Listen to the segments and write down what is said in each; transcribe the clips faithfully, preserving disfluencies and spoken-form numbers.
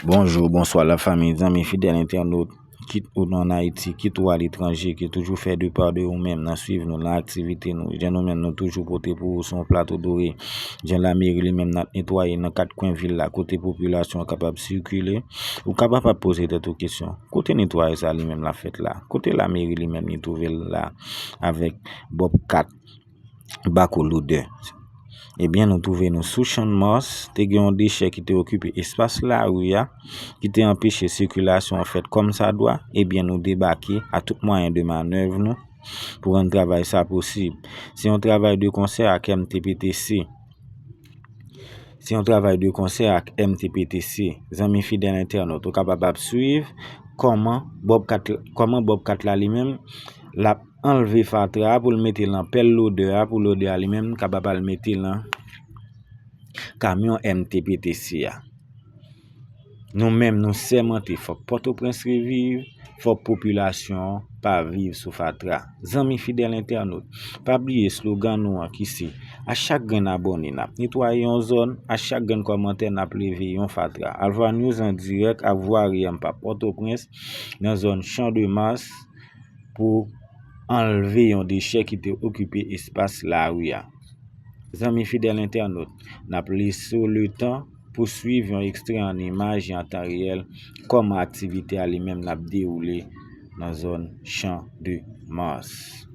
Bonjou, bonswa lafanmi, zanmi fidèl entènot, kit ou nan Ayiti, kit ou aletranje, ki toujou fè de pa de ou menm nan swiv nou, nan aktivite nou. Jan nou menm nou toujou pote pou ou sou yon plato dore. Jan lameri li menm n ap netwaye nan kat kwen vil la, kote popilasyon an kapab sikile. Ou kapab ap poze tèt ou kesyon, kote netwayaj sa li menm l ap fèt la? Kote lameri li menm li twouve l la avèk bòb kat bako lodè? Ebyen, nou twouve nou sou Chan de Mars, te gen yon dechè ki te okipe espas lari a, ki te anpeche sikilasyon an fèt kòm sa dwa. Ebyen, nou debake a tout mwayen de manèv nou pou rann travay sa posib. Se yon travay de konsè ak M T P T C. Se yon travay de konsè ak M T P T C. Zanmi fidèl entènot, ou kapab ap swiv kòman Bòb kat, kòman Bòb kat la li menm, l ap anlve fatra a pou l mete l nan pèl lodè a, pou lodè a li menm kapab al mete l nan kamyon M T P T C a. Nou menm, nou sèmante fòk Pòtoprens reviv, fòk popilasyon an pa viv sou fatra. Zanmi fidèl entènot, pa bliye slogan nou an ki se, a chak grenn abòne n ap netwaye yon zòn, a chak grenn kòmantè n ap leve yon fatra. Alpha News an dirèk ak vwari an pa Pòtoprens, nan zòn Chan de Mars, pou anlve yon dechè ki te okipe espas lari a. Zanmi fidèl entènot, n ap lese w letan pou swiv yon ekstrè an imaj e an tan reyèl kòman aktivite a li menm l ap dewoule nan zòn Chan de Mars.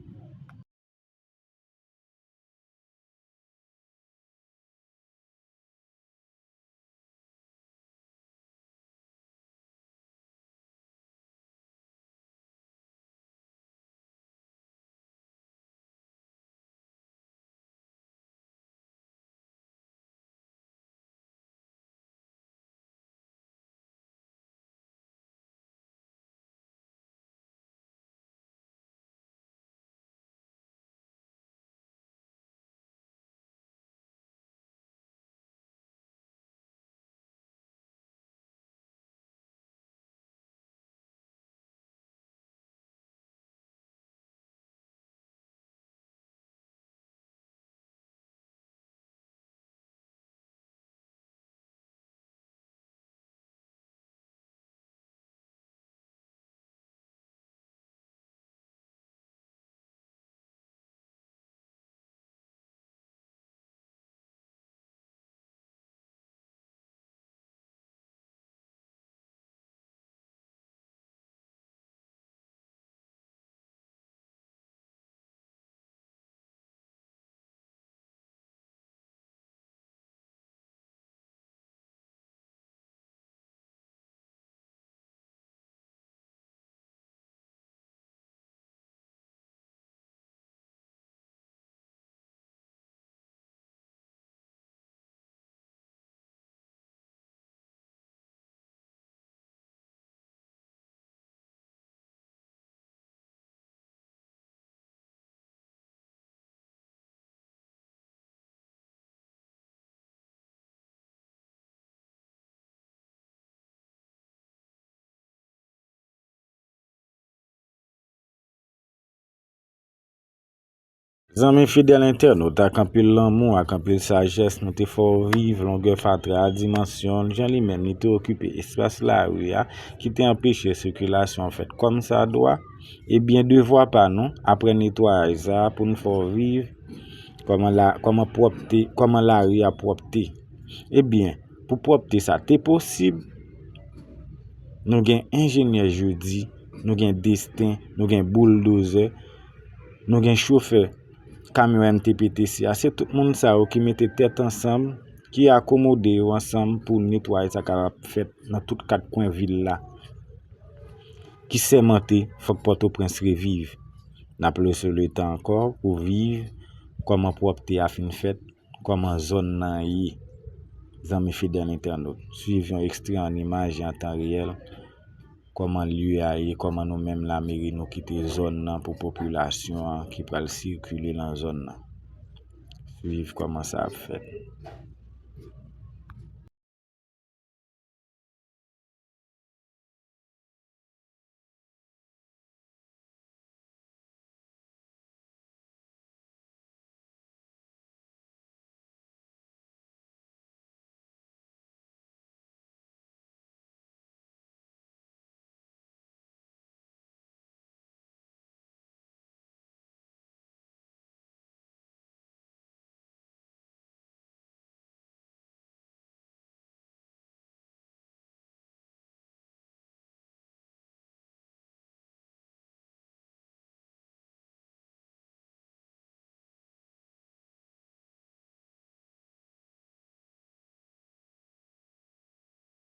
Zanmi fidèl entènot, ak anpil lanmou, ak anpil sajès, nou te fè w viv longè fatra a, dimansyon l, jan li menm li te okipe espas lari a, ki te anpeche sikilasyon an fèt kòm sa dwa. Ebyen, devwa pa nou, apre netwayaj sa a, pou n fè w viv kòman la, kòman pwòpte, kòman lari a pwòpte. Ebyen, pou pwòpte sa te posib, nou gen enjenyè jodi, nou gen Desten, nou gen bouldozè, nou gen chofè kamyon M T P T C a. Se tout moun sa yo ki mete tèt ansanm, ki akomode yo ansanm pou netwayaj sa kapab fèt nan tout kat kwen vil la, ki sèmante fòk Pòtoprens reviv. N ap lese w letan ankò pou viv kòman pwòpte a fin fèt, kòman zòn nan ye. Zanmi fidèl entènot, swiv yon ekstrè an imaj e an tan reyèl, kòman lye a ye, kòman nou menm lameri nou kite zòn nan pou popilasyon an ki pral sikile nan zòn nan. Swiv kòman sa ap fèt.